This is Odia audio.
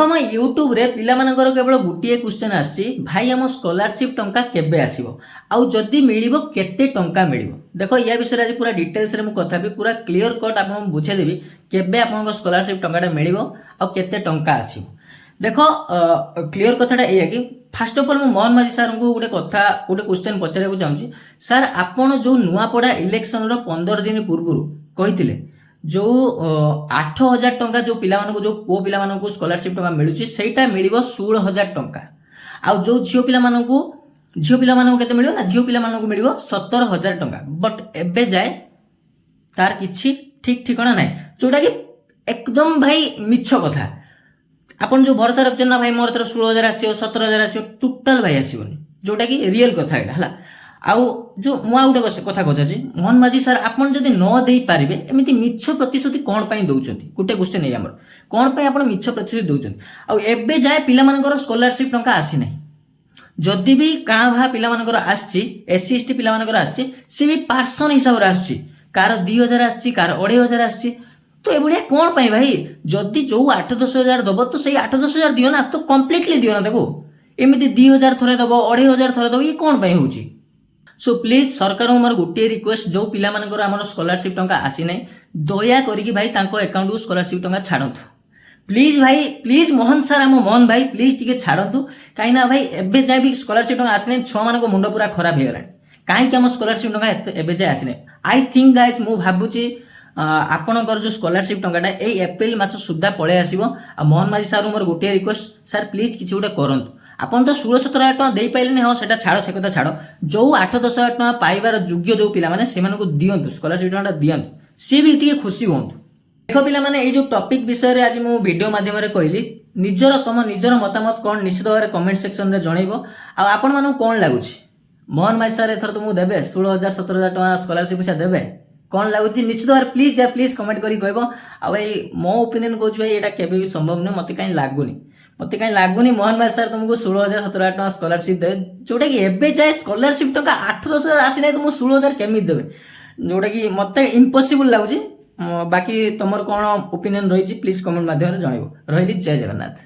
ଦେଖ, ମୋ ୟୁଟ୍ୟୁବରେ ପିଲାମାନଙ୍କର କେବଳ ଗୋଟିଏ କ୍ୱେଶ୍ଚନ୍ ଆସିଛି, ଭାଇ, ଆମ ସ୍କଲାରସିପ୍ ଟଙ୍କା କେବେ ଆସିବ ଆଉ ଯଦି ମିଳିବ କେତେ ଟଙ୍କା ମିଳିବ? ଦେଖ, ୟା ବିଷୟରେ ଆଜି ପୁରା ଡିଟେଲ୍ସରେ ମୁଁ କଥା ହେବି। ପୁରା କ୍ଲିଅର କଟ୍ ଆପଣଙ୍କୁ ବୁଝେଇଦେବି କେବେ ଆପଣଙ୍କ ସ୍କଲାରସିପ୍ ଟଙ୍କାଟା ମିଳିବ ଆଉ କେତେ ଟଙ୍କା ଆସିବ। ଦେଖ, କ୍ଲିଅର କଥାଟା ଏଇଆ କି ଫାଷ୍ଟ ଅଫ୍ ଅଲ୍ ମୁଁ ମୋହନ ମାଝୀ ସାର୍ଙ୍କୁ ଗୋଟେ କଥା, ଗୋଟେ କ୍ୱେଶ୍ଚନ୍ ପଚାରିବାକୁ ଚାହୁଁଛି। ସାର୍, ଆପଣ ଯୋଉ ନୂଆପଡ଼ା ଇଲେକ୍ସନର 15 ଦିନ ପୂର୍ବରୁ କହିଥିଲେ, ଯୋଉ 8,000 ଟଙ୍କା ଯୋଉ ପିଲାମାନଙ୍କୁ, ଯୋଉ ପୁଅ ପିଲାମାନଙ୍କୁ ସ୍କଲାରସିପ୍ ଟଙ୍କା ମିଳୁଛି, ସେଇଟା ମିଳିବ 16,000 ଟଙ୍କା। ଆଉ ଯୋଉ ଝିଅ ପିଲାମାନଙ୍କୁ କେତେ ମିଳିବ ନା ଝିଅ ପିଲାମାନଙ୍କୁ ମିଳିବ 17,000 ଟଙ୍କା। ବଟ୍ ଏବେ ଯାଏ ତାର କିଛି ଠିକ ଠିକଣା ନାହିଁ, ଯୋଉଟାକି ଏକଦମ ଭାଇ ମିଛ କଥା। ଆପଣ ଯୋଉ ଭରସା ରଖିଛନ୍ତି ନା, ଭାଇ, ମୋର ଏଥର 16,000 ଆସିବ, 17,000 ଆସିବ, ଟୋଟାଲ ଭାଇ ଆସିବନି, ଯୋଉଟାକି ରିଏଲ କଥା ଏଇଟା ହେଲା। ଆଉ ଯୋଉ ମୁଁ ଆଉ ଗୋଟେ କଥା ପଚାରୁଛି ମୋହନ ମାଝୀ ସାର୍, ଆପଣ ଯଦି ନ ଦେଇପାରିବେ, ଏମିତି ମିଛ ପ୍ରତିଶ୍ରୁତି କ'ଣ ପାଇଁ ଦଉଛନ୍ତି? ଗୋଟେ କ୍ୱେଶ୍ଚନ ଏଇ ଆମର, କ'ଣ ପାଇଁ ଆପଣ ମିଛ ପ୍ରତିଶ୍ରୁତି ଦଉଛନ୍ତି? ଆଉ ଏବେ ଯାଏ ପିଲାମାନଙ୍କର ସ୍କଲାରସିପ୍ ଟଙ୍କା ଆସିନାହିଁ। ଯଦି ବି କାଁ ଭାଁ ପିଲାମାନଙ୍କର ଆସିଛି, ଏସ୍ ସି ଏସ୍ ଟି ପିଲାମାନଙ୍କର ଆସିଛି, ସେ ବି ପାର୍ସନ ହିସାବରେ ଆସିଛି। କାହାର 2,000 ଆସିଛି, କାହାର 2,500 ଆସିଛି। ତ ଏଭଳିଆ କ'ଣ ପାଇଁ ଭାଇ? ଯଦି ଯୋଉ 8-10 ହଜାର ଦବ, ତ ସେଇ 8-10 ହଜାର ଦିଅ ନା, ତ କମ୍ପ୍ଲିଟଲି ଦିଅ ନା ତାକୁ। ଏମିତି 2,000 ଥରେ ଦବ, 2,500 ଥରେ ଦବ, ଇଏ କ'ଣ ପାଇଁ ହଉଛି? ସୋ ପ୍ଲିଜ୍, ସରକାରଙ୍କୁ ମୋର ଗୋଟିଏ ରିକ୍ୱେଷ୍ଟ, ଯୋଉ ପିଲାମାନଙ୍କର ଆମର ସ୍କଲାରସିପ୍ ଟଙ୍କା ଆସିନାହିଁ, ଦୟା କରିକି ଭାଇ ତାଙ୍କ ଆକାଉଣ୍ଟକୁ ସ୍କଲାରସିପ୍ ଟଙ୍କା ଛାଡ଼ନ୍ତୁ। ପ୍ଲିଜ୍ ଭାଇ, ପ୍ଲିଜ୍ ମୋହନ ସାର୍, ଆମ ମୋହନ ଭାଇ, ପ୍ଲିଜ୍ ଟିକେ ଛାଡ଼ନ୍ତୁ। କାହିଁକି ନା ଭାଇ, ଏବେ ଯାଏ ବି ସ୍କଲାରସିପ୍ ଟଙ୍କା ଆସିନାହିଁ। ଛୁଆମାନଙ୍କ ମୁଣ୍ଡ ପୁରା ଖରାପ ହେଇଗଲାଣି, କାହିଁକି ଆମ ସ୍କଲାରସିପ୍ ଟଙ୍କା ଏତେ ଏବେ ଯାଏ ଆସିନାହିଁ। I think guys, ମୁଁ ଭାବୁଛି ଆପଣଙ୍କର ଯୋଉ ସ୍କଲାରସିପ୍ ଟଙ୍କାଟା ଏଇ ଏପ୍ରିଲ ମାସ ସୁଦ୍ଧା ପଳେଇ ଆସିବ। ଆଉ ମୋହନ ମାଝୀ ସାର୍, ମୋର ଗୋଟିଏ ରିକ୍ୱେଷ୍ଟ, ସାର୍, ପ୍ଲିଜ୍ କିଛି ଗୋଟେ କରନ୍ତୁ। ଆପଣ ତ 16-17 ହଜାର ଟଙ୍କା ଦେଇପାରିଲେନି, ହଁ, ସେଟା ଛାଡ଼, ସେ କଥା ଛାଡ଼। ଯୋଉ 8-10 ହଜାର ଟଙ୍କା ପାଇବାର ଯୋଗ୍ୟ ଯୋଉ ପିଲାମାନେ, ସେମାନଙ୍କୁ ଦିଅନ୍ତୁ, ସ୍କଲାରସିପ୍ ଟଙ୍କାଟା ଦିଅନ୍ତୁ, ସିଏ ବି ଟିକେ ଖୁସି ହୁଅନ୍ତୁ। ଦେଖ ପିଲାମାନେ, ଏଇ ଯୋଉ ଟପିକ ବିଷୟରେ ଆଜି ମୁଁ ଭିଡିଓ ମାଧ୍ୟମରେ କହିଲି, ତମ ନିଜର ମତାମତ କ'ଣ ନିଶ୍ଚିତ ଭାବରେ କମେଣ୍ଟ ସେକ୍ସନରେ ଜଣେଇବ। ଆଉ ଆପଣମାନଙ୍କୁ କ'ଣ ଲାଗୁଛି, ମୋହନ ମାଝୀ ସାର୍ ଏଥର ତୁମକୁ ଦେବେ 16,000 17,000 ଟଙ୍କା ସ୍କଲାରସିପ୍ ପଇସା ଦେବେ? କ'ଣ ଲାଗୁଛି ନିଶ୍ଚିତ ଭାବରେ ପ୍ଲିଜ୍ ୟା ପ୍ଲିଜ୍ କମେଣ୍ଟ କରି କହିବ। ଆଉ ଏଇ ମୋ ଓପିନିଅନ କହୁଛି ଭାଇ, ଏଇଟା କେବେ ବି ସମ୍ଭବ ନୁହେଁ। ମତେ କାହିଁ ଲାଗୁନି ମୋହନ ମାଝୀ ସାର୍ ତୁମକୁ 16,000 17,000 ଟଙ୍କା ସ୍କଲାରସିପ୍ ଦେବେ, ଯୋଉଟାକି ଏବେ ଯାଏ ସ୍କଲାରସିପ୍ ଟଙ୍କା 8-10 ହଜାର ଆସିନାହିଁ, ତ ମୁଁ 16,000 କେମିତି ଦେବେ? ଯୋଉଟାକି ମତେ ଇମ୍ପସିବୁଲ ଲାଗୁଛି। ବାକି ତମର କ'ଣ ଓପିନିଅନ ରହିଛି, ପ୍ଲିଜ୍ କମେଣ୍ଟ ମାଧ୍ୟମରେ ଜଣାଇବ। ରହିଲି, ଜୟ ଜଗନ୍ନାଥ।